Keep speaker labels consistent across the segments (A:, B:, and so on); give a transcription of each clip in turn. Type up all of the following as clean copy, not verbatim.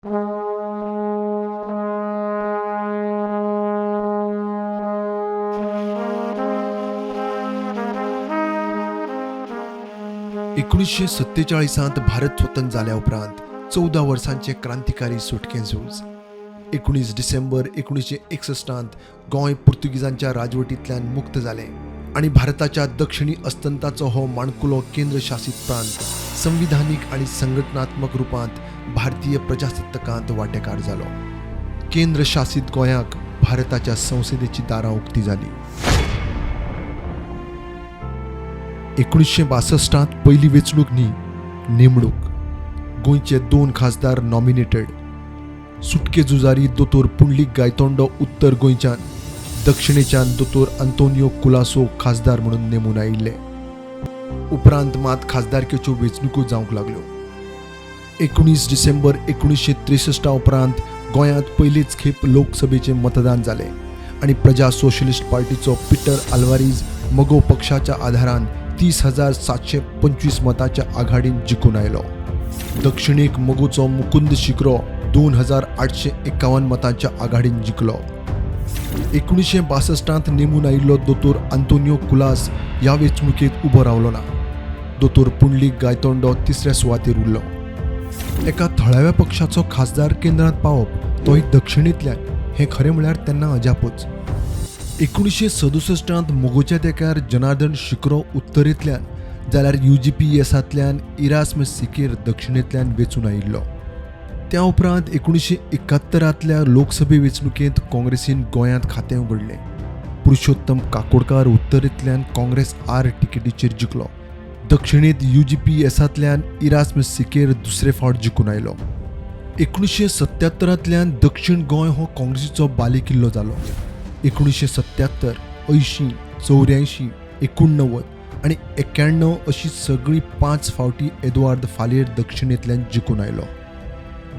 A: 1947 Bharat स्वतंत्र जाल्या उपरांत 14 वर्सांचें क्रांतिकारी सुटके झूज. 19 डिसेंबर 1961 गोंय पुर्तुगीजांच्या राजवटींतल्यान मुक्त जालें आनी भारताच्या दक्षिणी अस्तंताचो हो माणकुलो केंद्रशासीत प्रांत संविधानीक आनी संघटनात्मक रुपांत भारतीय प्रजासत्ताकांत वांटेकार जालो. केंद्रशासीत गोंयाक भारताच्या संसदेची दारां उक्ती जाली. 1962 पयली वेंचणूक न्ही, नेमणूक. गोंयचे 2 खासदार नॉमिनेटेड. सुटके झुजारी दोतोर पुंडलीक गायतोंडो उत्तर गोंयच्यान, दक्षिणेच्यान दोतोर आंतोनियो कुलासो खासदार म्हणून नेमून आयिल्ले. उपरांत मात खासदारकेच्यो वेंचणुको जावंक लागल्यो. 19 डिसेंबर 1963 उपरांत गोंयांत पयलेच खेप लोकसभेचें मतदान जालें आनी प्रजा सोशलिस्ट पार्टीचो पिटर आल्वारीज मगो पक्षाच्या आधारान 30,725 मताच्या आघाडीन जिखून आयलो. दक्षिणेक मगोचो मुकुंद शिकरो 2,851 मतांच्या आघाडीन जिखलो. 1962 नेमून आयिल्लो दोतोर आंतोनियो कुलास ह्या वेंचणुकेंत उबो रावलो ना. दोतोर पुंडलीक गायतोंडो तिसऱ्या सुवातेर उरलो. एका थळाव्या पक्षाचो खासदार केंद्रांत पावप, तोय दक्षिणेंतल्यान, हें खरें म्हळ्यार तेन्ना अजापच. 1967 मगोच्या तेंक्यार जनार्दन शिकरो उत्तरेंतल्यान जाल्यार UGPSांतल्यान इरास्म सिकेर दक्षिणेंतल्यान वेंचून आयिल्लो. त्या उपरांत 1971 लोकसभे वेंचणुकेंत काँग्रेसीन गोंयांत खातें उगडलें. पुरुषोत्तम काकोडकार उत्तरेंतल्यान काँग्रेस आर तिकेटीचेर जिखलो. दक्षिणेंत UGPSांतल्यान इरास्म सिकेर दुसरे फावट जिखून आयलो. 1977 दक्षिण गोंय हो काँग्रेसीचो बालेकिल्लो जालो. 1977, 80, 84, 89 आनी 91 अशी सगळी 5 फावटी एदुआर्द फालेर दक्षिणेंतल्यान जिखून आयलो.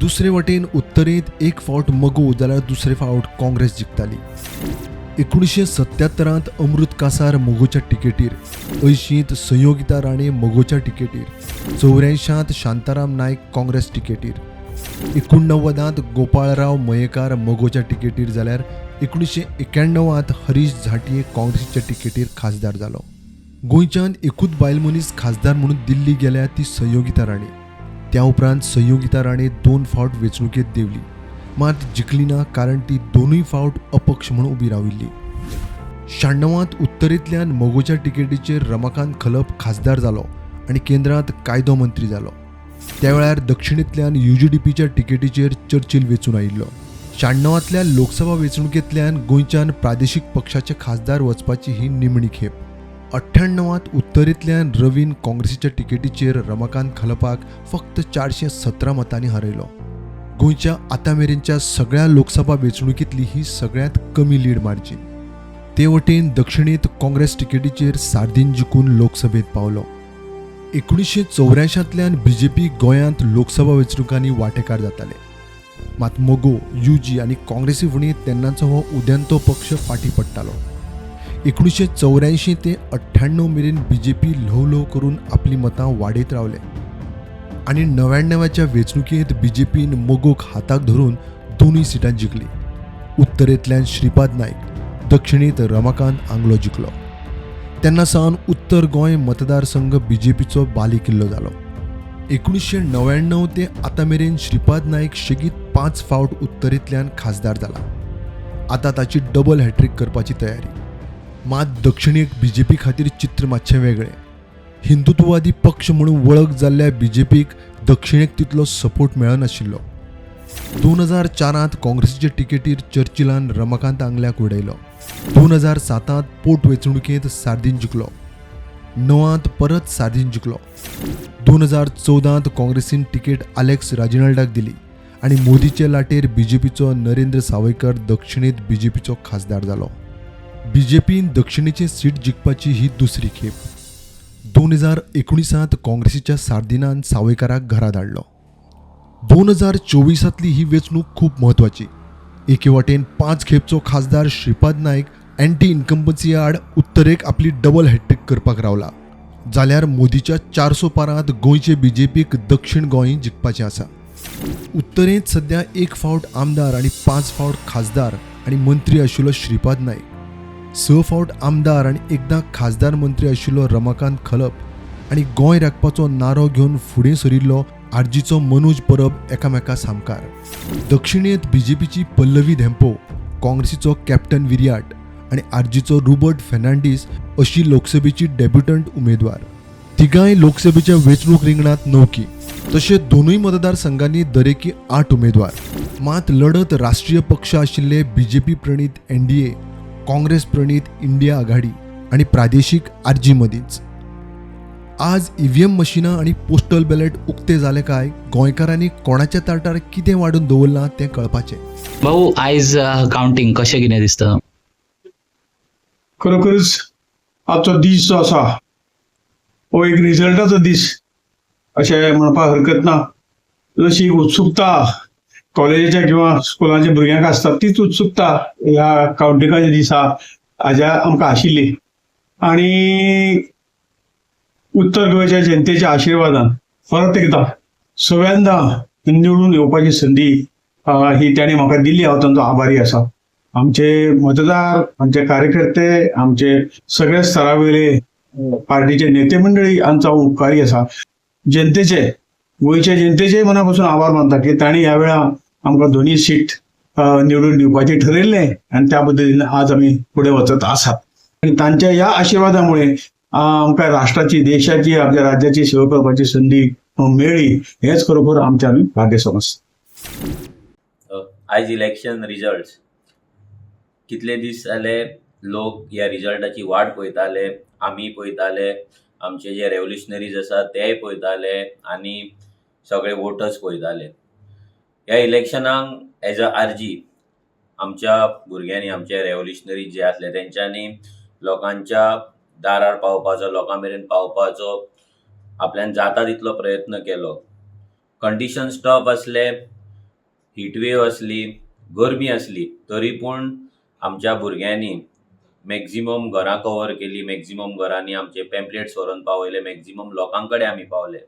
A: दुसरे वटेन उत्तरेंत एक फावट मगो जाल्यार दुसरे फावट काँग्रेस जिखताली. 1977 अमृत कासार मगोच्या तिकेटीर, 80 संयोगिता राणे मगोच्या तिकेटीर, 84 शांताराम नायक काँग्रेस तिकेटीर, 89 गोपाळराव मयेकार मगोच्या तिकेटीर जाल्यार 1991 हरीश झांटिये काँग्रेसीच्या तिकेटीर खासदार जालो. गोंयच्यान एकूच बायल मनीस खासदार म्हणून दिल्ली गेल्या ती संयोगिता राणे. त्या उपरांत संयोगिता राणे 2 फावट वेंचणुकेंत देंवली, मात जिखली ना, कारण ती 2 फावट अपक्ष म्हणून उबी राविल्ली. 96 उत्तरेंतल्यान मगोच्या तिकेटीचेर रमाकांत खलप खासदार जालो आनी केंद्रांत कायदो मंत्री जालो. त्या वेळार दक्षिणेंतल्यान UGDPच्या तिकेटीचेर चर्चिल वेंचून आयिल्लो. 96 लोकसभा वेंचणुकेंतल्यान गोंयच्यान प्रादेशीक पक्षाचे खासदार वचपाची ही निमणी खेप. 98 उत्तरेंतल्यान रवीन काँग्रेसीच्या तिकेटीचेर रमाकांत खलपाक फक्त 417 मतांनी हरयलो. गोंयच्या आतां मेरेनच्या सगळ्या लोकसभा वेंचणुकेंतली ही सगळ्यांत कमी लीड मार्जीन. ते वटेन दक्षिणेंत काँग्रेस तिकेटीचेर सार्दीन जिखून लोकसभेंत पावलो. 1984 बीजेपी गोंयांत लोकसभा वेंचणुकांनी वांटेकार जाताले, मात मगो, UG आनी काँग्रेसी फुडें तेन्नाचो हो उद्यांतो पक्ष फाटीं पडटालो. 1984 ते 98 मेरेन बीजेपी ल्हव ल्हव करून आपली मतां वाडयत रावले आनी 99च्या वेंचणुकेंत बीजेपीन मगोक हाताक धरून 2 सिटां जिखली. उत्तरेंतल्यान श्रीपाद नायक, दक्षिणेंत रमाकांत आंगलो जिखलो. तेन्ना सावन उत्तर गोंय मतदारसंघ बीजेपीचो बालेकिल्लो जालो. 1999 ते आतां मेरेन श्रीपाद नायक शेगीत 5 फावट उत्तरेंतल्यान खासदार जाला. आतां ताची डबल हॅट्रीक करपाची तयारी. मात दक्षिणेक बीजेपी खातीर चित्र मातशें वेगळें. हिंदुत्ववादी पक्ष म्हणून वळख जाल्ल्या बीजेपीक दक्षिणेक तितलो सपोर्ट मेळनाशिल्लो. 2004 काँग्रेसीचे तिकेटीर चर्चिलान रमाकांत आंगल्याक उडयलो. 2007 पोट वेंचणुकेंत सार्दीन जिखलो. 9 परत सार्दीन जिखलो. 2014 काँग्रेसीन तिकेट आलेक्स राजिनाल्डाक दिली आनी मोदीचे लाटेर बीजेपीचो नरेंद्र सावयकर दक्षिणेंत बीजेपीचो खासदार जालो. बीजेपीन दक्षिणेचे सीट जिखपाची ही दुसरी खेप. 2019 काँग्रेसीच्या सार्दिनान सावयकाराक घरा धाडलो. 2024 ही वेंचणूक खूब म्हत्वाची. एके वाटेन 5 खेपचो खासदार श्रीपाद नायक एंटी इन्कम्बन्सी आड उत्तरेक आपली डबल हॅट्रीक करपाक रावला, जाल्यार मोदीच्या 400 पारांत गोंयचे बीजेपीक दक्षिण गोंय जिखपाचें आसा. उत्तरेंत सध्या एक फावट आमदार आनी 5 फावट खासदार आनी मंत्री आशिल्लो श्रीपाद नायक, 6 फावट आमदार आनी एकदां खासदार मंत्री आशिल्लो रमाकांत खलप आनी गोंय राखपाचो नारो घेवन फुडें सरिल्लो आरजीचो मनोज परब एकामेका सामकार. दक्षिणेंत बीजेपीची पल्लवी धेंपो, काँग्रेसीचो कॅप्टन विरियाट आनी आरजीचो रुबर्ट फेर्नांडीस अशी लोकसभेची डेब्युटंट उमेदवार. तिगांय लोकसभेच्या वेंचणूक रिंगणांत नवकी. तशें दोनूय मतदारसंघांनी दरेकी 8 उमेदवार. मात लढत राष्ट्रीय पक्ष आशिल्ले बीजेपी प्रणीत एनडीए, काँग्रेस प्रणीत इंडिया आघाडी आनी प्रादेशीक आरजी मदींच. आज ईव्हीएम मशिनां आनी पोस्टल बॅलेट उक्ते जाले काय गोंयकारांनी कोणाच्या ताटार कितें वाडून दवरलां तें कळपाचें.
B: भाऊ, आयज कावंटींग कशें कितें दिसता?
C: खरोखरच आजचो दीस जो आसा हो एक रिजल्टाचो दीस अशें म्हणपाक हरकत ना. जशी उत्सुकता कॉलेजीच्या किंवा स्कुलाच्या भुरग्यांक आसता तीच उत्सुकता ह्या कावंटिंगाच्या दिसा हाज्या आमकां आशिल्ली आनी उत्तर गोंयच्या जनतेच्या आशिर्वादान परत एकदां सव्यांदा निवडून येवपाची संदी ही तांणी म्हाका दिली. हांव तांचो आभारी आसा. आमचे मतदार, आमचे कार्यकर्ते, आमचे सगळे स्तरावयले पार्टीचे नेते मंडळी हांचो हांव उपकारी आसा. जनतेचे, गोंयच्या जनतेचे मना पासून आभार मानता की तांणी ह्या वेळा आमकां दोनूय सीट निवडून दिवपाचें ठरयल्लें आनी त्या पद्दतीन आज आमी फुडें वचत आसात आनी तांच्या ह्या आशिर्वादामुळे आमकां राष्ट्राची, देशाची, आमच्या राज्याची सेवा करपाची संदी मेळ्ळी. हेच खरोखर आमचें आमी भाग्य समजता.
D: आयज इलेक्शन रिजल्ट्स. कितले दीस जाले लोक ह्या रिजल्टाची वाट पळयताले, आमी पळयताले, आमचे जे रेवल्युशनरीज आसा तेय पळयताले आनी सगळे वोटर्स पळयताले. ह्या इलेक्शनाक एज अ आरजी आमच्या भुरग्यांनी, आमचे रेवल्युशनरीज जे आसले तेंच्यांनी लोकांच्या दारार पावपाचो, लोकां मेरेन पावपाचो आपल्यान जाता तितलो प्रयत्न केलो. कंडिशन्स टफ आसले, हिटवेव आसली, गरमी आसली, तरी पूण आमच्या भुरग्यांनी मॅक्झिमम घरां कवर केली, मॅक्झिमम घरांनी आमचे पॅम्पलेट्स व्हरोन पावयले, मॅक्झिमम लोकां कडेन आमी पावले.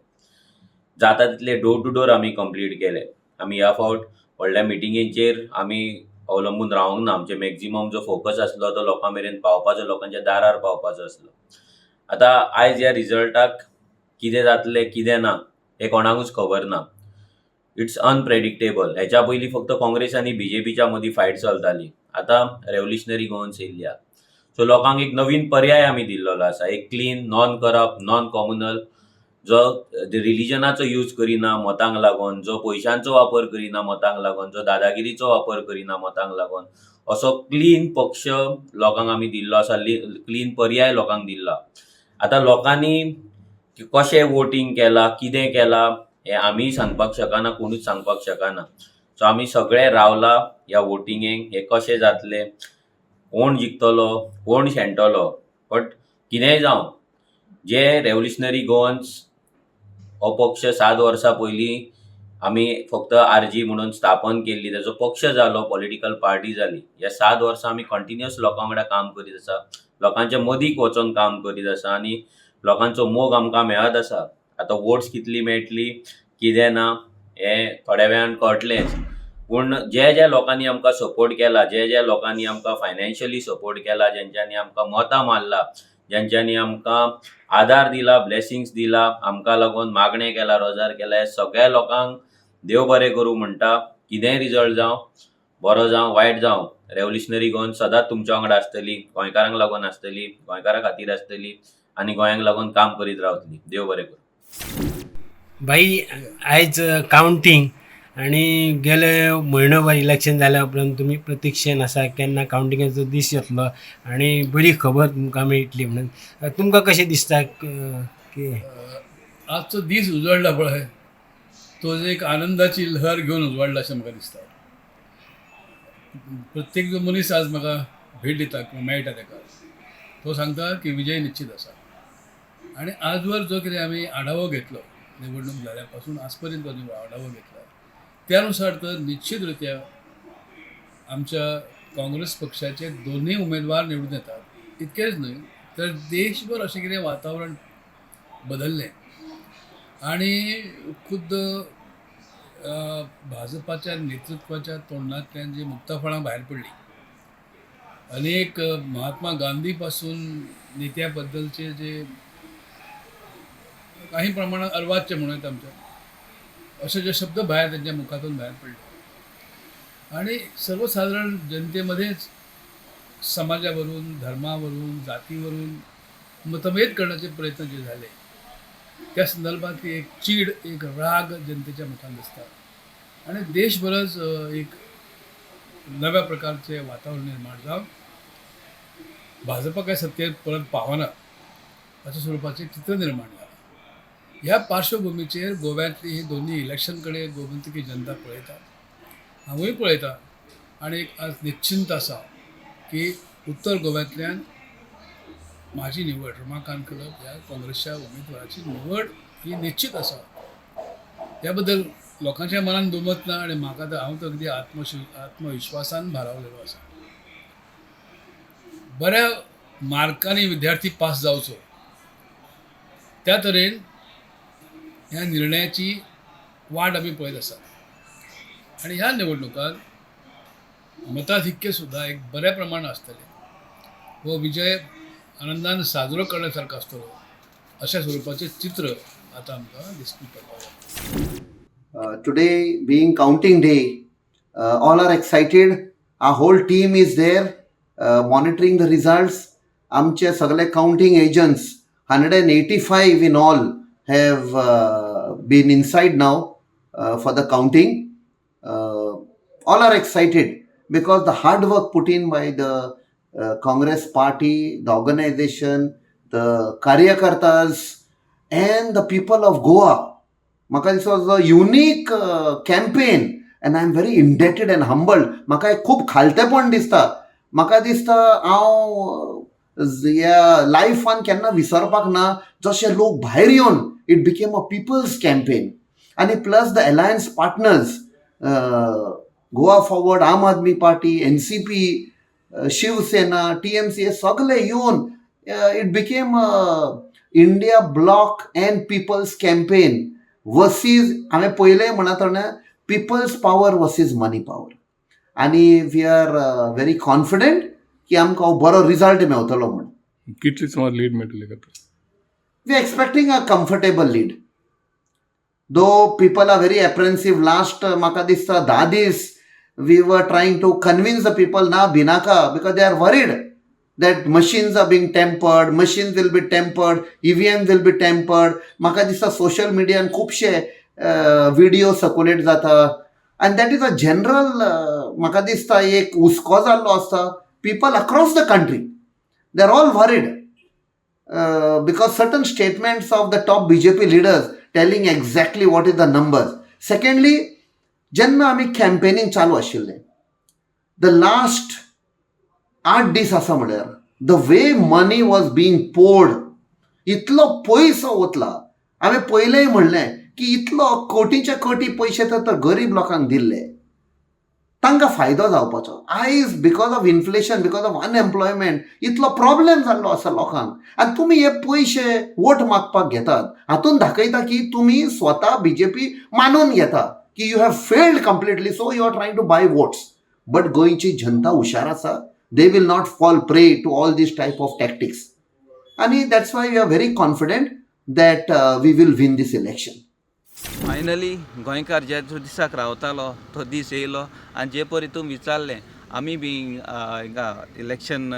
D: जाता तितले डोर टू डोर आमी कंप्लीट केले. आमी ह्या फावट व्हडल्या मिटिंगेचेर आमी अवलंबून रावंक ना. आमचे मॅक्झिमम जो फोकस आसलो तो लोकां मेरेन पावपाचो, लोकांच्या दारार पावपाचो आसलो. आतां आयज ह्या रिजल्टाक कितें जातलें कितें ना हें कोणाकूच खबर ना. It's unpredictable. हेच्या पयलीं फक्त काँग्रेस आनी बीजेपीच्या मदीं फायट चलताली. आतां रेवल्युशनरी गोवन्स येयल्ली आहा. सो लोकांक एक नवीन पर्याय आमी दिल्लो आसा, एक clean, non corrupt, non communal, जो रिलिजनाचो यूज करिना मतांक लागून, जो पयशांचो वापर करिना मतांक लागून, जो दादागिरीचो वापर करिना मतांक लागून, असो क्लीन पक्ष लोकांक आमी दिल्लो आसा, क्लीन पर्याय लोकांक दिल्लो. आतां लोकांनी कशें वोटींग केलां, कितें केलां हें आमीय सांगपाक शकना, कोणूच सांगपाक शकना. सो आमी सगळे रावला ह्या वोटिंगेक, हें कशें जातलें, कोण जिखतलो, कोण शेणटलो. बट कितेंय जावं, जे रेवल्युशनरी गोवन्स हो पक्ष 7 वर्सां पयलीं आमी फक्त आरजी म्हणून स्थापन केल्ली, तेजो पक्ष जालो, पॉलिटिकल पार्टी जाली. ह्या 7 वर्सां आमी कंटिन्युअस लोकां वांगडा काम करीत आसा, लोकांच्या मदीं वचोन काम करीत आसा आनी लोकांचो मोग आमकां मेळत आसा. आतां वोट्स कितली मेळटली कितें ना हें थोड्या वेळान कळटलेंच, पूण जे जे लोकांनी आमकां सपोर्ट केला, जे जे लोकांनी आमकां फायनान्शियली सपोर्ट केला, जेंच्यांनी आमकां मतां मारला, जेंच्यांनी आमकां आदार दिला, ब्लेसिंग्स दिला, आमकां लागून मागणें केलां, रोजार केला, ह्या सगळ्या लोकांक देव बरें करूं म्हणटा. कितेंय रिजल्ट जावं, बरो जावं वायट जावं, रेवल्युशनरी गोवन सदांच तुमच्या वांगडा आसतली, गोंयकारांक लागून आसतली, गोंयकारां खातीर आसतली आनी गोंयांक लागून काम करीत रावतली. देव बरें करूं.
E: भाई, आयज कावंटींग आनी गेले म्हयनोभर इलेक्शन जाल्या उपरांत तुमी प्रतिक्षेन आसा केन्ना कावंटिंगाचो दीस येतलो आनी बरी खबर तुमकां मेळटली म्हणून. तुमकां कशें दिसता की
F: आजचो दीस उजवाडला पळय, तो एक आनंदाची लहर घेवन उजवाडला अशें म्हाका दिसता. प्रत्येक जो मनीस आज म्हाका भेट दिता किंवा मेळटा ताका, तो सांगता की विजय निश्चित आसा. आनी आजवर जो कितें आमी आढावो घेतलो, निवडणूक जाल्या पासून आजपर्यंत जो आढावो घेतला त्यानुसार तर निश्चितरित्या आमच्या काँग्रेस पक्षाचे दोन्ही उमेदवार निवडून येतात. इतकेच न्हय तर देशभर अशें कितें वातावरण बदललें आणि खुद्द भाजपाच्या नेतृत्वाच्या तोंडांतल्यान जी मुक्ताफळां भायर पडली, अनेक महात्मा गांधीपासून नेत्या बद्दलचे जे काही प्रमाणात अर्वाच्य म्हणून आमच्या असे जे शब्द बाहेर त्यांच्या मुखातून बाहेर पडले आणि सर्वसाधारण जनतेमध्येच समाजावरून, धर्मावरून, जातीवरून मतभेद करण्याचे प्रयत्न जे झाले, त्या संदर्भातली एक चीड, एक राग जनतेच्या मुखात दिसतात आणि देशभरच एक नव्या प्रकारचे वातावरण निर्माण जावन भाजपा काय सत्तेत परत पावना अशा स्वरूपाचे चित्र निर्माण जालां. ह्या पार्श्वभुमीचेर गोव्यांतली ही दोन्ही इलेक्शन कडेन गोमंतकी जनता पळयता, हांवूय पळयता आनी एक आज निश्चिंत आसा की उत्तर गोव्यांतल्यान म्हाजी निवड, रमाकांत खलप ह्या काँग्रेसच्या उमेदवाराची निवड ही निश्चित आसा. ह्या बद्दल लोकांच्या मनान दुमत ना आनी म्हाका तर, हांव तर अगदी आत्मविश्वासान भारावलेलो आसा. बऱ्या मार्कांनी विद्यार्थी पास जावचो त्या तरेन ह्या निर्णयाची वाट आमी पळयत आसात आनी ह्या निवडणुकांत मताधिक्य सुद्दां एक बऱ्या प्रमाणात आसतलें. हो विजय आनंदान साजरो करण्या सारको आसतलो अशा स्वरुपाचें चित्र आतां आमकां दिसपी पडटा.
G: Today being counting day, all are excited. Our whole team is there monitoring the results. आमचे सगळे counting agents, 185 in all, have been inside now for the counting. All are excited because the hard work put in by the Congress party, the organization, the karyakartas and the people of Goa. म्हाका this was a unique campaign and I am very indebted and humbled. म्हाका एक खूब खालतेपण दिसता. म्हाका दिसता हांव ह्या लायफान केन्ना विसरपाक ना, जशे लोक भायर येवन it became a people's campaign. आनी plus the alliance partners, Goa Forward, Aam Aadmi party, NCP, Shiv Sena, TMC, हे सगळे येवन it became India bloc and people's campaign versus, हांवें पयलें म्हणा, people's power versus money power. आनी we are very confident की आमकां हो बरो रिजल्ट मेवतलो म्हूण.
H: कितली सुमार लीड मेळटली काय?
G: We are expecting a comfortable lead, though people are very apprehensive. Last म्हाका दिसता 10 दीस we were trying to convince the people, ना, भिनाका, because they are worried that machines are being tampered, machines will be tampered, EVM will be tampered. म्हाका दिसता social मिडियान खुबशे video circulate जाता आनी that is a general, म्हाका दिसता एक हुस्को जाल्लो आसता. People across the country, they are all worried because certain statements of the top BJP leaders telling exactly what is the numbers. Secondly, जेन्ना आमी कॅम्पेनींग चालू आशिल्लें, the last 8 दीस आसा म्हळ्यार, the way money was being poured, इतलो पयसो वतला. हांवें पयलेंय म्हणलें की इतलो कोटीचे कोटी पयशे तर गरीब लोकांक दिल्ले, तांकां फायदो जावपाचो. आयज because of inflation, because of unemployment, इतलो प्रॉब्लेम जाल्लो आसा लोकांक आनी तुमी हे पयशे वोट मागपाक घेतात. हातून दाखयता की तुमी स्वता, बीजेपी मानून घेता की you have failed completely, so you are trying to buy votes. But गोंयची जनता हुशार आसा. They will not fall prey to all these type of tactics. आनी that's why you are very confident that we will win this election.
D: Finally गोंयकार ज्या दिसाक रावतालो तो दीस येयलो. आनी जे परी तुमी विचारलें, आमी बी हिंगा इलेक्शन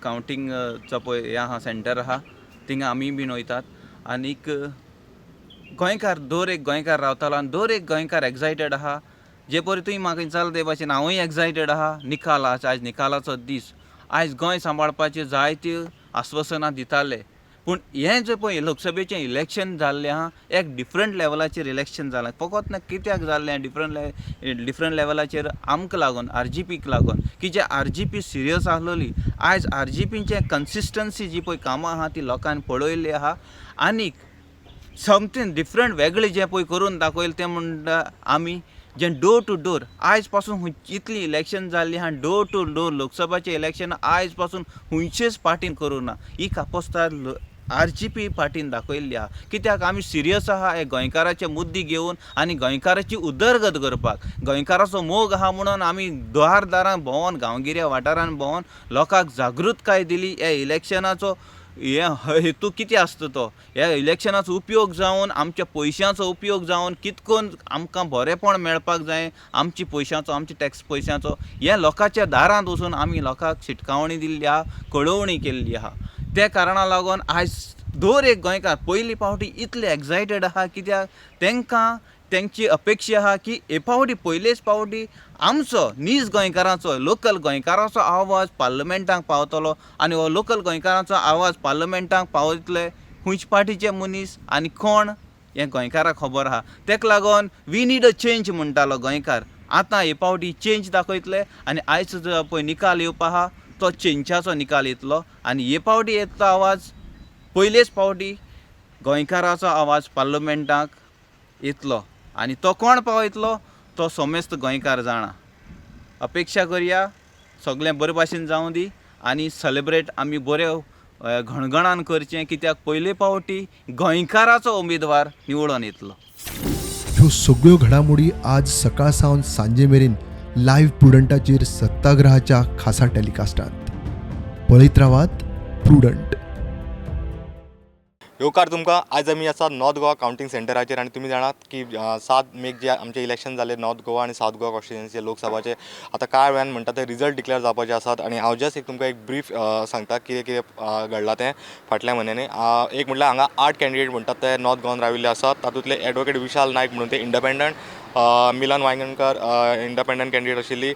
D: कावंटींगचो पळय हें आहा, सेंटर आहा, थिंगा आमी बीन वयतात. आनीक गोंयकार, दर एक गोंयकार रावतालो आनी दर एक गोंयकार एक्सायटेड आहा. जे परी तुवें म्हाका विचारलें ते भाशेन हांवूय एक्सायटेड आहा. निकाल आसा, आयज निकालाचो दीस. आयज गोंय सांबाळपाचे जायत्यो आस्वासनां दिताले, पूण हें जें पळय लोकसभेचें इलेक्शन जाल्लें आहा, एक डिफरंट लेवलाचेर इलेक्शन जालां. फकत ना कित्याक जाल्लें डिफरंट डिफरंट लेवलाचेर? आमकां लागून, आरजीपीक लागून की जे आरजीपी सिरियस आसलोली. आयज आरजीपीचें कन्सिस्टन्सी जी पळय कामां आहा ती लोकांनी पळयल्ली आहा. आनीक समथींग डिफरंट, वेगळें जें पळय करून दाखयलें तें म्हणटा आमी जें डोर टू डोर. आयज पासून इतलीं इलेक्शन जाल्लीं आहा, डोर टू डोर लोकसभाचें इलेक्शन आयज पासून खुंयचेच पार्टीन करूं ना. ही कापोस्ताद
I: RGP पार्टीन दाखयल्ली आहा. कित्याक आमी सिरियस आहा हे गोंयकाराचे मुद्दे घेवन आनी गोंयकाराची उदरगत करपाक. गोंयकाराचो मोग आहा म्हणून आमी दार दारान भोंवन, गांवगिऱ्या वाठारान भोंवन लोकांक जागृतकाय दिली. ह्या इलेक्शनाचो हे हेतू कितें आसता तो, ह्या इलेक्शनाचो उपयोग जावन आमच्या पयशांचो उपयोग जावन कितकोन आमकां बरेंपण मेळपाक जाय आमची पयशांचो, आमच्या टॅक्स पयशांचो, हें लोकांच्या दारांत वचून आमी लोकांक शिटकावणी दिल्ली आहा, कळोवणी केल्ली आहा. त्या कारणा लागून आयज दर एक गोंयकार पयली फावटी इतले एक्सायटेड आहा, कित्याक तांकां तेंची अपेक्षा आहा की हे फावटी पयलेच फावटी आमचो नीज गोंयकारांचो, लोकल गोंयकारांचो आवाज पार्लमेंटाक पावतलो आनी हो लोकल गोंयकारांचो आवाज पार्लमेंटाक पावतले खंयचे पार्टीचे मनीस आनी कोण हें गोंयकाराक खबर आहा. तेका लागून we need a change म्हणटालो गोंयकार. आतां हे फावटी चेंज दाखयतले आनी आयज जो पळय निकाल येवपा आहा तो चेंजाचो निकाल येतलो आनी हे फावटी येतलो आवाज पयलेच फावटी गोंयकाराचो आवाज पार्लमेंटाक येतलो आनी तो कोण पावयतलो तो समेस्त गोंयकार जाणा. अपेक्षा करया सगळें बरे भाशेन जावं दी आनी सेलेब्रेट आमी बरे घणघणान करचें, कित्याक पयले फावटी गोंयकाराचो उमेदवार निवडून येतलो.
A: ह्यो सगळ्यो घडामोडी आज सकाळ सावन सांजे मेरेन लायव्ह प्रुडंटाचेर सत्याग्रहाच्या खासा टेलिकास्टांत पळयत रावात प्रुडंट.
J: येवकार तुमकां. आज आमी आसा नॉर्थ गोवा कावंटींग सेंटराचेर आनी तुमी जाणात की 7 मेक जे आमचे इलेक्शन जाले नॉर्थ गोवा आनी सावथ गोवा कॉन्स्टिट्युएन्सी लोकसभाचे, आतां कांय वेळान म्हणटा ते रिजल्ट डिक्लेअर जावपाचे आसात. आनी हांव जस्ट एक तुमकां एक ब्रीफ सांगता कितें कितें घडलां तें फाटल्या म्हयन्यांनी. एक म्हटल्यार हांगा 8 कॅन्डिडेट म्हणटात ते नॉर्थ गोवान राविल्ले आसात. तातूंतले एडवोकेट विशाल नायक म्हणून ते इंडिपेंडंट, मिलन वायंगणकर इंडिपेंडंट कॅन्डिडेट आशिल्ली,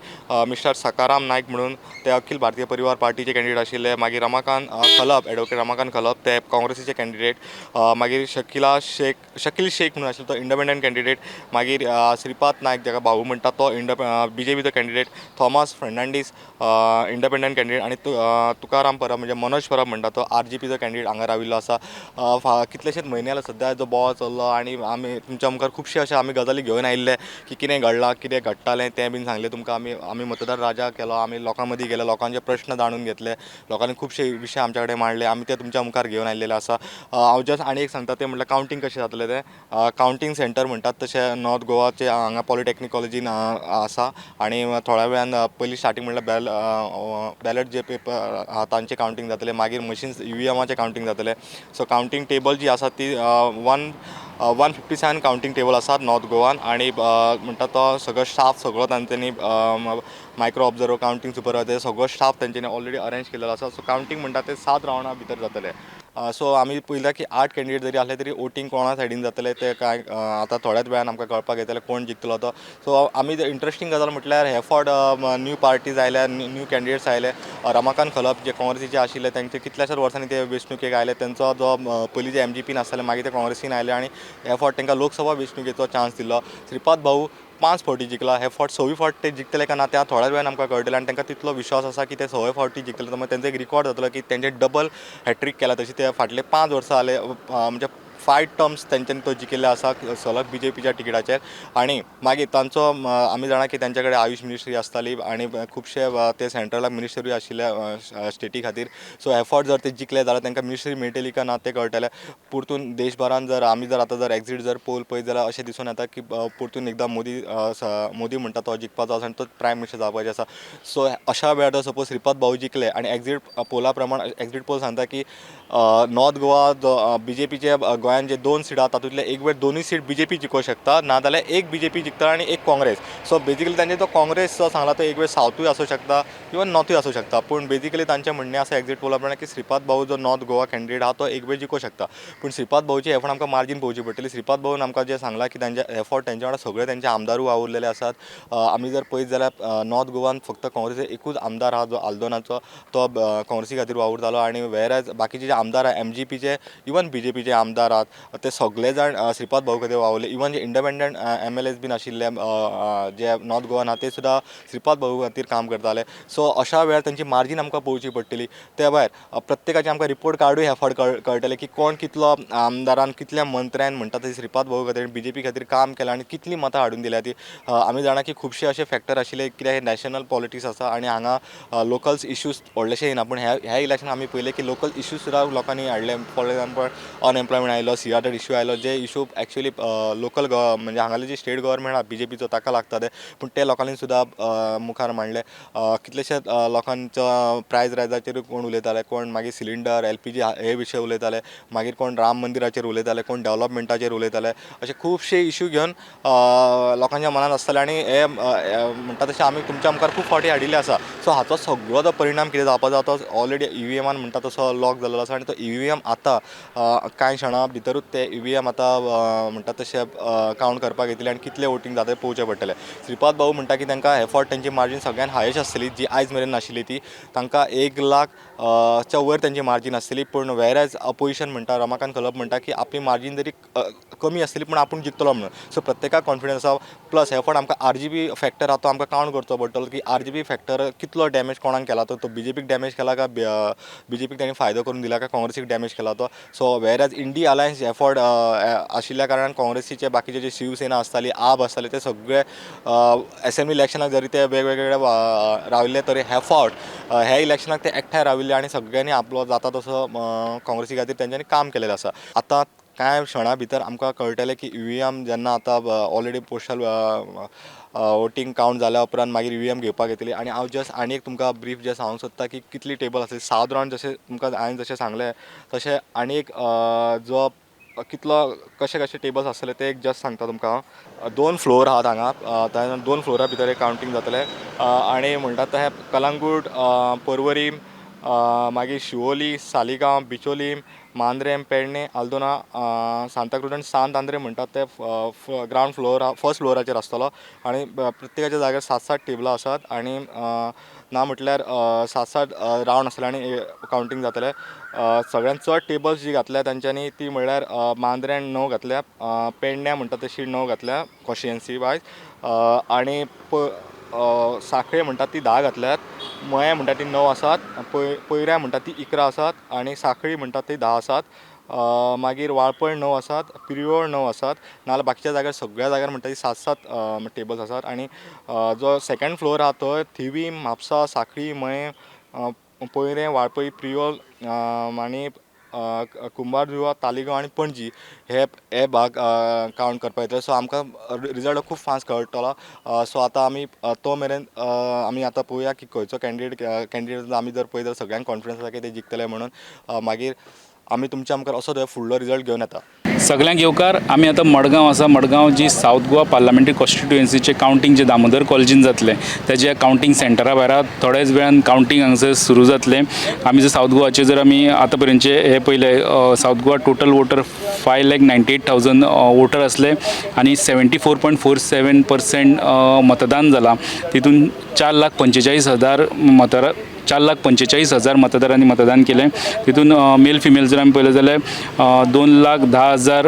J: मिस्टर सकाराम नायक म्हणून ते अखिल भारतीय परिवार पार्टीचे कॅन्डिडेट आशिल्ले, मागीर रमाकांत खलप, एडवोकेट रमाकांत खलप ते काँग्रेसीचे कॅन्डिडेट, मागीर शकील शेख म्हणून आशिल्लो तो इंडिपेंडंट कॅन्डिडेट, मागीर श्रीपाद नायक जाका भाऊ म्हणटा तो बीजेपीचो candidate, Thomas Fernandes independent candidate आनी तुकाराम परब म्हणजे मनोज परब म्हणटा तो आरजीपीचो कॅन्डिडेट हांगा राविल्लो आसा. कितलेशेच म्हयने जाले सद्या जो बोवाळ चल्लो आनी आमी तुमच्या मुखार खुबशे अशे आमी गजाली घेवन आयिल्ले की कितें घडलां, कितें घडटालें तें बीन सांगलें तुमकां. आमी आमी मतदार राजा केलो, आमी लोकां मदीं गेले, लोकांचे प्रश्न जाणून घेतले, लोकांनी खुबशे विशय आमच्या कडेन मांडले, आमी ते तुमच्या मुखार घेवन आयिल्ले आसा. हांव जस्ट आनी एक सांगता तें म्हटल्यार कावंटींग कशें जातलें तें. कावंटींग सेंटर म्हणटात तशें नॉर्थ गोवाचे हांगा पॉलिटेक्नीक कॉलेजीन आसा आनी थोड्या वेळान पयलीं स्टार्टींग म्हटल्यार बॅलट जे पेपर आहा तांचें कावंटींग जातलें, मागीर मशीन्स ईव्हीएमाचें कावंटींग जातलें. सो कावंटींग टेबल जी आसा ती 157 कावंटींग टेबल आसात नॉर्थ गोवान आनी म्हणटा तो सगळो स्टाफ सगळो तांच्यांनी मायक्रो ऑब्जर्वर, कावंटींग सुपरवायजर सगळो स्टाफ तांच्यांनी ऑलरेडी अरेंज केलेलो आसा. सो कावंटींग म्हणटा ते 7 रावंडा भितर जातले. सो आमी पळयला की 8 कॅन्डिडेट जरी आसले तरी वोटींग कोणा सायडीन जातलें तें कांय आतां थोड्याच वेळान आमकां कळपाक येतलें कोण जिखतलो तो. सो आमी इंट्रस्टींग गजाल म्हटल्यार हे फावट न्यू पार्टीज आयल्या, न्यू कॅन्डिडेट्स आयले. रमाकांत खलप जे काँग्रेसीचे आशिल्ले तांचे कितल्याशाच वर्सांनी ते वेंचणुकेक आयले. तेंचो जो पयलीं जे एमजीपीन आसताले मागीर ते काँग्रेसीन आयले आनी हे फावट तांकां लोकसभा वेंचणुकेचो चान्स दिलो. श्रीपाद भाऊ 5 फावटी जिखला, हे फावट 6वी फावट ते जिखतले काय ना त्या थोड्याच वेळान आमकां कळटलें आनी तांकां तितलो विश्वास आसा की ते 6वे फावटी जिखतले. मागीर तेंचो एक रिकॉर्ड जातलो की तेंचे डबल हॅट्रीक केला. तशें ते फाटले 5 वर्सां जाले म्हणजे 5 टर्म्स तेंच्यांनी तो जिखिल्ले आसा सलग बीजेपीच्या तिकिटाचेर. आनी मागीर तांचो आमी जाणा की तेंच्या कडेन आयुश मिनिस्ट्री आसताली आनी खुबशे ते सेंट्रलाक मिनिस्टरूय आशिल्ले स्टेटी खातीर. सो हे फावट जर ते जिखले जाल्यार तांकां मिनिस्ट्री मेळटली काय ना तें कळटलें. परतून देशभरान जर आमी जर आतां जर एक्झीट जर पोल पळयत जाल्यार अशें दिसून येता की परतून एकदां मोदी म्हणटा तो जिखपाचो आसा आनी तो प्रायम मिनिस्टर जावपाचो आसा. सो अशा वेळार जर सपोज श्रीपाद भाऊ जिखले आनी एक्झीट पोला प्रमाण एक्झीट पोल सांगता की नॉर्थ गोवा जो बीजेपीचे गोंयान जे 2 सीट आहा तातूंतले एक वेळ 2 सीट बीजेपी जिखोवंक शकता, ना जाल्यार एक बीजेपी जिखता आनी एक काँग्रेस. सो बेजिकली तांचे तो काँग्रेस जो सांगला तो एक वेळ सावथूय आसूं शकता किंवा नॉर्थूय आसूं शकता. पूण बेजिकली तांचें म्हणणें आसा एक्झीट पोला प्रमाणे की श्रीपाद भाऊ जो नॉर्थ गोवा कॅन्डिडेट आहा तो एक वेळ जिखोवंक शकता. पूण श्रीपाद भाऊची हे फावट आमकां मार्जीन पळोवची पडटली. श्रीपाद भाऊन आमकां जें सांगलां की तांचे हे फावट तेंच्या वांगडा सगळे तेंचे आमदारूय वावुरलेले आसात. आमी जर पळयत जाल्यार नॉर्थ गोवान फक्त काँग्रेसीचो एकूच आमदार आहा जो आल्दोनाचो, तो काँग्रेसी खातीर वावुरतालो आनी वेर एज बाकीचे जे आमदार आहा एमजीपीचे इवन बीजेपीचे आमदार आहा आहात ते सगळे जाण श्रीपाद भाऊ खातीर वावुरले. इवन जे इंडिपेंडंट एमएलएज बीन आशिल्ले जे नॉर्थ गोवान आहा ते सुद्दां श्रीपाद भाऊ खातीर काम करताले. सो अशा वेळार तेंची मार्जीन आमकां पळोवची पडटली. त्या भायर प्रत्येकाचे आमकां रिपोर्ट कार्डूय ह्या फावट कळटलें की कोण कितलो आमदारान कितल्या मंत्र्यान म्हणटा ते श्रीपाद भाऊ खातीर बीजेपी खातीर काम केलां आनी कितलीं मतां हाडून दिल्या ती. आमी जाणा की खुबशे अशे फॅक्टर आशिल्ले कित्याक हे नॅशनल पॉलिटिक्स आसा आनी हांगा लोकल्स इश्यूज व्हडलेशे येना, पूण ह्या इलेक्शन आमी पळयलें की लोकल इश्यूज सुद्दां लोकांनी हाडले. फॉर एग्जाम्पल अनएम्प्लॉयमेंट आयलो, सीआरझेड इश्यू आयलो, जे इश्यू एक्चुअली लोकल म्हणजे हांगाले जे स्टेट गव्हर्मेंट आहा बीजेपीचो ताका लागता ते, पूण ते लोकांनी सुद्दां मुखार मांडले. कितलेशेच लोकांचो प्रायज रायजाचेर कोण उलयताले, कोण मागीर सिलिंडर एलपीजी हे विशय उलयताले, मागीर कोण राम मंदिराचेर उलयताले, कोण डेव्हलपमेंटाचेर उलयताले. अशे खुबशे इश्यू घेवन लोकांच्या मनान आसताले आनी हे म्हणटा तशें आमी तुमच्या मुखार खूब फावटी हाडिल्ले आसा. सो हाचो सगळो जो परिणाम कितें जावपाचो तो ऑलरेडी ईव्हीएमान म्हणटा तसो लॉक जाल्लो आसा आनी तो ईव्हीएम आतां कांय क्षणां भितरूच ते ईव्हीएम आतां म्हणटा तशें कावंट करपाक येतले आनी कितले वोटींग जाता तें पळोवचें पडटलें. श्रीपाद भाऊ म्हणटा की तांकां हे फावट तेंची मार्जीन सगळ्यान हायस्ट आसतली जी आयज मेरेन नाशिल्ली ती, तांकां 1 लाख च्या वयर तेंची मार्जीन आसतली. पूण वेर एज अपोजिशन म्हणटा रमाकांत खलप म्हणटा की आपली मार्जीन जरी कमी आसतली पूण आपूण जिखतलो म्हणून. सो प्रत्येकाक कॉन्फिडन्स आसा. प्लस हे फावट आमकां आरजीबी फॅक्टर आहा तो आमकां कावंट करचो पडटलो की आरजीबी फॅक्टर कितलो डॅमेज कोणाक केला, तो बीजेपीक डॅमेज केला काय बीजेपीक ताणें फायदो करून दिला काय काँग्रेसीक डॅमेज केला तो. सो वेर एज इंडी अलायन्स हे फावट आशिल्ल्या कारणान काँग्रेसीचे बाकीचे जे शिवसेना आसताली, आप आसताले, ते सगळे एसेंब्ली इलेक्शनाक जरी ते वेगवेगळे राविल्ले तरी हे फावट ह्या इलेक्शनाक ते एकठांय राविल्ले आनी सगळ्यांनी आपलो जाता तसो काँग्रेसी खातीर तेंच्यांनी काम केलेलें आसा. आतां कांय क्षणा भितर आमकां कळटलें की ईव्हीएम जेन्ना आतां ऑलरेडी पोस्टल वोटींग कावंट जाल्या उपरांत मागीर ईव्हीएम घेवपाक येतली. आनी हांव जस्ट आनी एक तुमकां ब्रीफ जें सांगूंक सोदता की कितली टेबल आसली 7 रावंड जशें तुमकां हांवें जशें सांगलें तशें आनी एक जो कितलो कशे कशे टेबल्स आसतले ते एक जस्ट सांगता तुमकां हांव. 2 फ्लोर आहात हांगा, 2 फ्लोरा भितर एक कावंटींग जातलें आनी म्हणटात तशें कलंगूट, पर्वरी, मागीर शिवोली, सालिगांव, बिचोली, मांद्रेम, पेडणे, आल्दोना, सांताक्रूज आनी सांत आंद्रे म्हणटात ते ग्रावंड फ्लोर फर्स्ट फ्लोराचेर आसतलो आनी प्रत्येकाच्या जाग्यार 7-7 टेबलां आसात आनी ना म्हटल्यार 7-7 रावंड आसतले आनी कावंटींग जातलें. सगळ्यांत चड टेबल्स जी घातल्या तांच्यांनी ती म्हणल्यार मांद्र्यान 9 घातल्या, पेडण्या म्हणटा तशी 9 घातल्या कॉन्स्टिट्युएन्सी वायज आनी साखळे म्हणटात ती 10 घातल्यात, मये म्हणटा ती 9 आसात, पयऱ्या म्हणटा ती 11 आसात आनी साखळी म्हणटात ती 10 आसात, मागीर वाळपय 9 आसात, प्रियोळ 9 आसात, नाजाल्यार बाकीच्या जाग्यार सगळ्या जाग्यार म्हणटा ती 7-7 टेबल्स आसात. आनी जो सेकंड फ्लोर आहा थंय थिवी, म्हापसा, साखळी, मये, पयरें, वाळपय, प्रियोळ आनी कुंभारजुवा, तालिगांव आनी पणजी हे भाग कावंट करपाक येतले. सो आमकां रिजल्ट खूब फास्ट कळटलो. सो आतां आमी तो मेरेन आमी आतां पळोवया की खंयचो कॅन्डिडेट आमी जर पळयत जाल्यार सगळ्यांक कॉन्फिडन्स आसा की ते जिखतले म्हणून. मागीर आमी तुमच्या मुखार असो फुडलो रिजल्ट घेवन येता.
H: सगळ्यांक येवकार. आमी आतां मडगांव आसा. मडगांव जी सावथ गोवा पार्लमेंटरी कॉन्स्टिट्युएन्सीचें कावंटींग जें दामोदर कॉलेजीन जातलें तेज्या कावंटींग सेंटरा भायर थोड्याच वेळान कावंटींग हांगसर सुरू जातलें. आमी जर सावथ गोवाचे जर आमी आतां पर्यंतचे हे पयले South Goa total voter 5,98,000 voter आसले आनी 74.47% मतदान जालां. तितून 4,45,000 मतदार 4,45,000 मतदारांनी मतदान केलें. तितून मेल फिमेल जर आमी पळयलें जाल्यार 2,10,000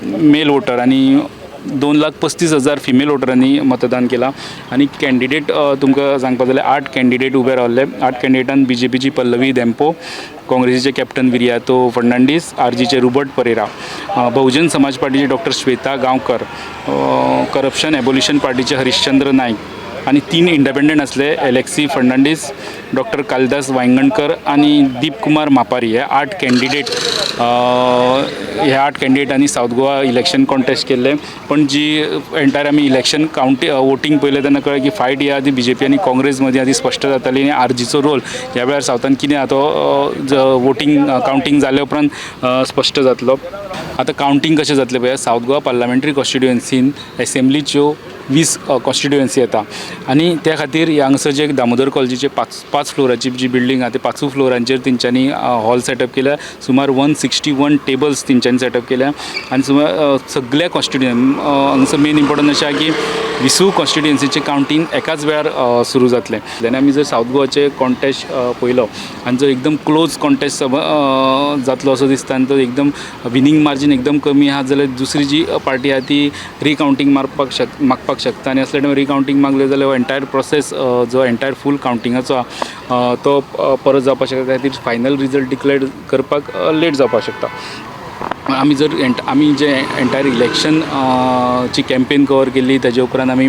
H: मेल वोटर आनी 2,35,000 फिमेल वोटरांनी मतदान केलां. आनी कॅन्डिडेट तुमकां सांगपा जाल्यार 8 कॅन्डिडेट उबे रावल्ले. 8 कॅन्डिडेटान बीजेपीची पल्लवी धेंपो, काँग्रेसीचे कॅप्टन विरियातो फर्नांडीस, आरजीचे रुबर्ट परेरा, बहुजन समाज पार्टीचे doctor Shweta Gaonkar, corruption abolition पार्टीचे हरिश्चंद्र नायक आनी 3 इंडिपेंडंट आसले, एलेक्सी फर्नांडीस, डॉक्टर कालिदास वायंगणकर आनी दीप कुमार मापारी. हे 8 कॅन्डिडेट ह्या 8 कॅन्डिडेटांनी सावथ गोवा इलेक्शन कॉन्टेस्ट केल्लें. पण जी एंटायर आमी इलेक्शन कावंटी वोटींग पळयलें तेन्ना कळ्ळें की फायट ह्या आदी बीजेपी आनी काँग्रेस मदीं आदी स्पश्ट जाताली आनी आरजीचो रोल ह्या वेळार सावथान कितें आहा तो वोटींग कावंटींग जाले उपरांत स्पश्ट जातलो. आतां कावंटींग कशें जातलें पळया, सावथ गोवा पार्लमेंटरी कॉन्स्टिट्युएन्सीन एसेंब्लीच्यो 20 कॉन्स्टिट्युएन्सी येता आनी त्या खातीर हांगासर जे दामोदर कॉलेजीचे 5 फ्लोराची जी बिल्डींग आहा ते 5 फ्लोरांचेर तेंच्यांनी हॉल सेटअप केल्या. सुमार 161 टेबल्स तेंच्यांनी सेटअप केल्या आनी सुमार सगल्या कॉन्स्टिट्युएन्सी हांगासर मेन इम्पोर्टंट अशें आहा की विसू कॉन्स्टिट्युएन्सीचें कावंटींग एकाच वेळार सुरू जातलें. आनी आमी जर सावथ गोवाचे कॉन्टेस्ट पळयलो आनी जो एकदम क्लोज कॉन्टेस्ट जातलो असो दिसता आनी तो एकदम विनींग मार्जीन एकदम कमी आहा जाल्यार दुसरी जी पार्टी आहा ती रिकावंटींग मारपाक शक मागपाक शकता. आनी असल्या टायमार रिकावंटींग मागलें जाल्यार एंटायर प्रोसेस जो एंटायर फूल कावंटिंगाचो आहा तो परत जावपाक शकता. त्या खातीर फायनल रिजल्ट डिक्लेअर करपाक लेट जावपाक शकता. आमी जर आमी जे एंटायर इलेक्शन ची कॅम्पेन कवर केल्ली, ताजे उपरांत आमी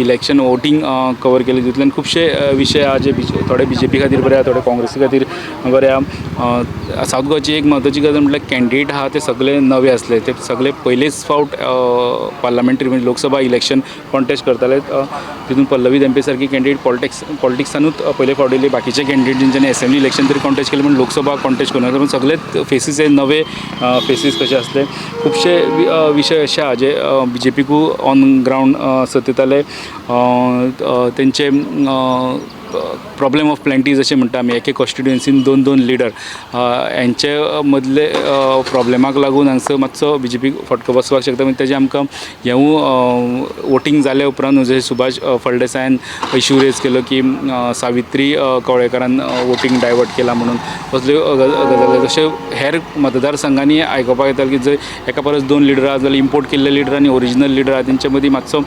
H: इलेक्शन वोटींग कवर केली, तितूंतल्यान खुबशे विशय आहा जे थोडे बीजेपी खातीर बरे आहा, थोडे काँग्रेसी खातीर बरे आहा. सावथ गोवाची एक म्हत्वाची गजाल म्हटल्यार कॅन्डिडेट आहा ते सगळे नवे आसले, ते सगळे पयलेच फावट पार्लमेंटरी म्हणजे लोकसभा इलेक्शन कॉन्टेस्ट करताले. तितून पल्लवी धेंपे सारकी कॅन्डिडेट पॉलिटिक्सानूच पयले फावट येयली. बाकीचे कॅन्डिडेट जेंच्यांनी असेंब्ली इलेक्शन तरी कॉन्टेस्ट केले पण लोकसभा कॉन्टेस्ट करूं ना, सगळेच फेसीस हे नवे फेसीस कशे आसले. खुबशे विशय अशे आहा जे बीजेपीकू ऑन ग्रावंड सतयताले. तेंचे प्रॉब्लेम ऑफ प्लेंटी जशें म्हणटा आमी, एके कॉन्स्टिट्युएन्सीन दोन दोन लिडर हेंचे मदले प्रॉब्लेमाक लागून हांगसर मातसो बीजेपीक फटको बसपाक शकता. मागीर तेजें आमकां हेवूं वोटींग जाल्या उपरांत जशें सुभाष फळदेसायान इशू रेज केलो की सावित्री कवळेकारान वोटींग डायवर्ट केला म्हणून, असल्यो गजाली. तशें हेर मतदारसंघांनी आयकुपाक येतालें की जंय एका परस दोन लिडर आहा जाल्यार इम्पोर्ट केल्ले लिडर आनी ओरिजिनल लिडर आहा तेंचे मदीं मातसो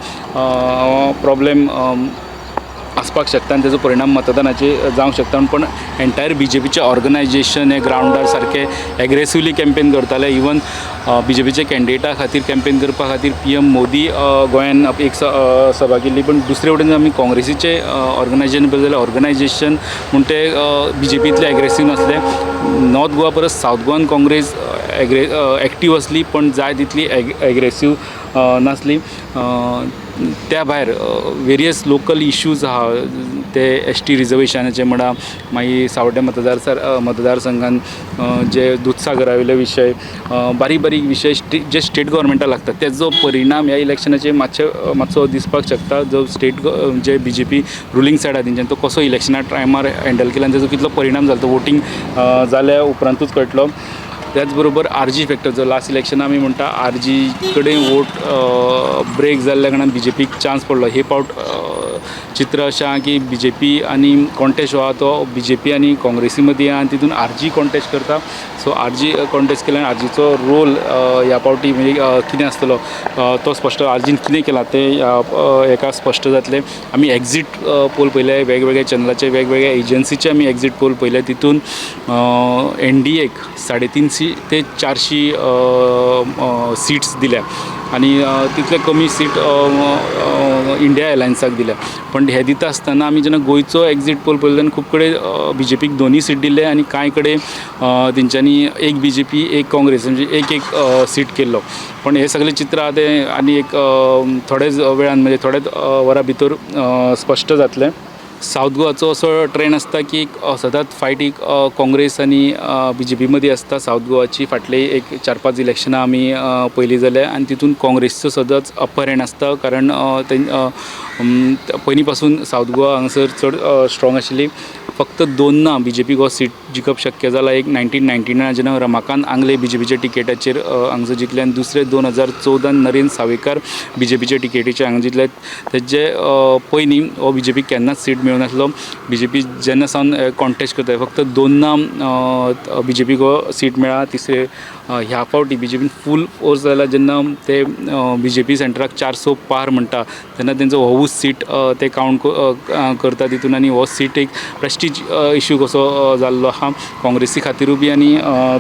H: प्रॉब्लेम आसपाक शकता आनी तेजो परिणाम मतदानाचेर जावंक शकता. पण एंटायर बीजेपीचें ऑर्गनायजेशन हें ग्रावंडार सारकें एग्रेसिवली कॅम्पेन करतालें. इवन बीजेपीच्या कॅन्डिडेटा खातीर कॅम्पेन करपा खातीर पीएम मोदी गोंयान एक सभा केल्ली. पण दुसरे वटेन आमी काँग्रेसीचें ऑर्गनायजेशन पळयलें जाल्यार ऑर्गनायजेशन म्हूण ते बीजेपींतले एग्रेसीव नासले. नॉर्थ गोवा परस सावथ गोवान काँग्रेस एक्टीव आसली पण जाय तितली एग्रेसीव नासली. त्या भायर वेरियस लोकल इश्यूज आहा, ते एस टी रिजर्वेशनाचे म्हणा, मागीर सावड्डे मतदारसंघान जे दुदसागरा वयले विशय, बारीक बारीक विशय जे स्टेट गव्हर्मेंटाक लागतात तेजो परिणाम ह्या इलेक्शनाचेर मातसो दिसपाक शकता. जो स्टेट जे बीजेपी रुलींग सायड आहा तेंच्यानी तो कसो इलेक्शना टायमार हँडल केला आनी तेजो कितलो परिणाम जालो तो वोटींग जाल्या उपरांतूच कळटलो. त्याच बरोबर आर जी फॅक्टर जो लास्ट इलेक्शना आमी म्हणटा आर जी कडेन वोट ब्रेक जाल्ल्या कारणान बीजेपीक चान्स पडलो. हे फावट चित्र अशें आहा की बीजेपी आनी कॉन्टेस्ट जो आहा तो बीजेपी आनी काँग्रेसी मदीं आहा आनी तितून आर जी कॉन्टेस्ट करता. सो आर जी कॉन्टेस्ट केल्यान आर जीचो रोल ह्या फावटी म्हणजे कितें आसतलो तो स्पश्ट, आर जीन कितें केलां तें हेका स्पश्ट जातलें. आमी एक्झीट पोल पळयले, वेगवेगळ्या चॅनलाचे वेगवेगळ्या एजन्सीचे आमी एक्झीट पोल पळयले, तितून एनडीएक 350 ते 400 सीट्स दिल्या आनी तितले कमी सीट इंडिया एलायन्साक दिल्या. पण हे दिता आसतना आमी जेन्ना गोंयचो एक्झीट पोल पळयलो तेन्ना खूब कडेन बीजेपीक दोनूय सीट दिल्ले आनी कांय कडेन तेंच्यांनी एक बीजेपी एक काँग्रेस म्हणजे एक एक सीट केल्लो. पण हें सगळें चित्र आहा तें आनी एक थोडेच वेळान म्हणजे थोड्याच वरां भितर स्पश्ट जातलें. सावथ गोवाचो असो ट्रेंड आसता की सदांच फायट एक काँग्रेस आनी बीजेपी मदीं आसता. सावथ गोवाची फाटली एक 4-5 इलेक्शनां आमी पळयली जाल्यार आनी तितून काँग्रेसीचो सदांच अप्पर हँड आसता, कारण पयलीं पासून सावथ गोवा हांगासर चड स्ट्रॉंग आशिल्ली. फक्त दोनना बीजेपीक हो सीट जिखप शक्य जाला. एक 1999 जेन्ना रमाकांत आंगले बीजेपीच्या टिकेटाचेर हांगसर जिखले आनी दुसरे 2014 नरेंद्र सावयकार बीजेपीच्या टिकेटीचेर हांगा जिखले. तेजे पयलीं हो बीजेपीक केन्नाच सीट मेळूं नासलो. बीजेपी जेन्ना सावन कॉन्टेस्ट करता फक्त दोनना बीजेपीक हो सीट मेळ्ळा. तिसरे ह्या फावटी बीजेपीन फूल फोर्स जाल्या जेन्ना ते बीजेपी सेंटराक 400 पार म्हणटा तेन्ना तेंचो होवूच सीट ते कावंट करता तितून आनी हो सीट एक प्रेस्टीज इशू कसो जाल्लो आहा काँग्रेसी खातीरूय बी आनी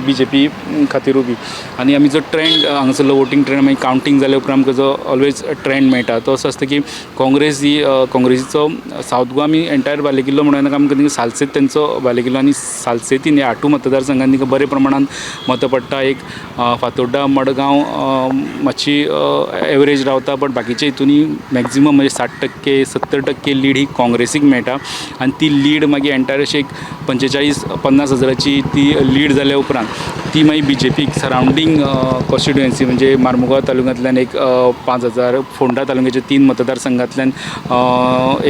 H: बीजेपी खातीरूय बी. आनी आमी जो ट्रेंड हांगासरलो वोटींग ट्रेंड मागीर कावंटींग जाल्या उपरांत आमकां जो ऑलवेज ट्रेंड मेळटा तो असो आसता की काँग्रेस ही काँग्रेसीचो सावथ गोवा आमी एंटायर बालेकिल्लो म्हणून आमकां सालसेत तेंचो बालेकिल्लो आनी सालसेतीन ह्या आठूय मतदारसंघांनी बरे प्रमाणान मतां पडटा. एक फातोड्डा मडगांव मातशी एवरेज रावता बट बाकीच्या हितूनी मॅक्झिमम म्हणजे 60% 70% लीड ही काँग्रेसीक मेळटा आनी ती लीड मागीर एंटायर अशी एक 45-50 हजाराची ती लीड जाल्या उपरांत ती मागीर बीजेपीक सरावंडींग कॉन्स्टिट्युएन्सी म्हणजे मार्मुगांव तालुक्यांतल्यान एक 5,000, फोंडा तालुक्याच्या 3 मतदारसंघांतल्यान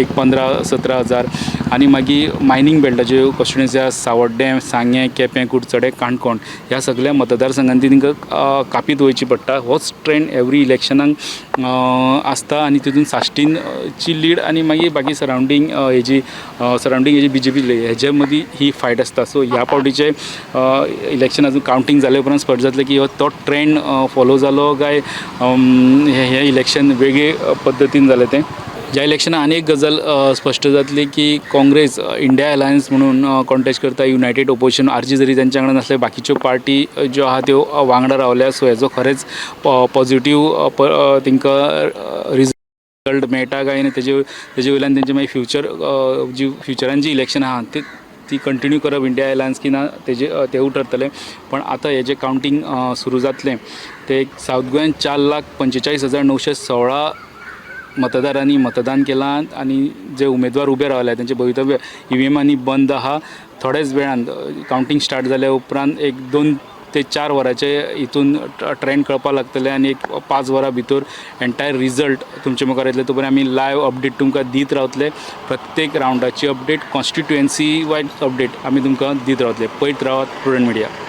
H: एक 15-17 हजार आनी मागीर मायनींग बेल्टाच्यो कॉन्स्टिट्युएन्सी आसा सावड्डें, सांगें, केपें, कुडचडें, काणकोण ह्या सगळ्या मतदारसंघांतल्यान मतदारसंघान ती तांकां कापीत वयची पडटा. होच ट्रेंड एवरी इलेक्शनाक आसता आनी तितून साश्टीनची लीड आनी मागीर बाकी सरावंडींग हेजी सरावंडींग हेजी बीजेपी हेजे मदीं ही फायट आसता. सो ह्या फावटीचे इलेक्शन अजून कावंटींग जाले उपरांत स्पश्ट जातलें की हो तो ट्रेंड फॉलो जालो काय हें इलेक्शन वेगळे पद्दतीन जालें तें. ज्या इलेक्शनाक आनी एक गजाल स्पश्ट जातली की काँग्रेस इंडिया अलायन्स म्हणून कॉन्टेस्ट करता, युनायटेड ओपोजिशन आरजी जरी तेंच्या वांगडा नासले, बाकीच्यो पार्टी ज्यो आहा त्यो वांगडा रावल्या. सो हेजो खरेंच पॉझिटीव तांकां रिजल्ट मेळटा काय ना, तेजे वयल्यान तेंचे मागीर फ्युचर जी फ्युचरान जी इलेक्शन आहा ती ती कंटिन्यू करप इंडिया अलायन्स की ना तेजे तेवूय ठरतलें. पण आतां हेजें कावंटींग सुरू जातलें ते सावथ गोंयान 4,45,916 मतदारांनी मतदान केलां आनी जे उमेदवार उबे रावले तेंचे भवितव्य ईव्हीएमांनी बंद आहा. थोड्याच वेळान कावंटींग स्टार्ट जाल्या उपरांत 1, 2 ते 4 वरांचे हितून ट्रेंड कळपाक लागतले आनी एक 5 वरां भितर एंटायर रिजल्ट तुमचे मुखार येतले. तो पर्यंत आमी लायव अपडेट तुमकां दीत रावतले. प्रत्येक रावंडाची अपडेट, कॉन्स्टिट्युएन्सी वायज अपडेट आमी तुमकां दीत रावतले. पळयत रावात प्रुडंट मिडिया.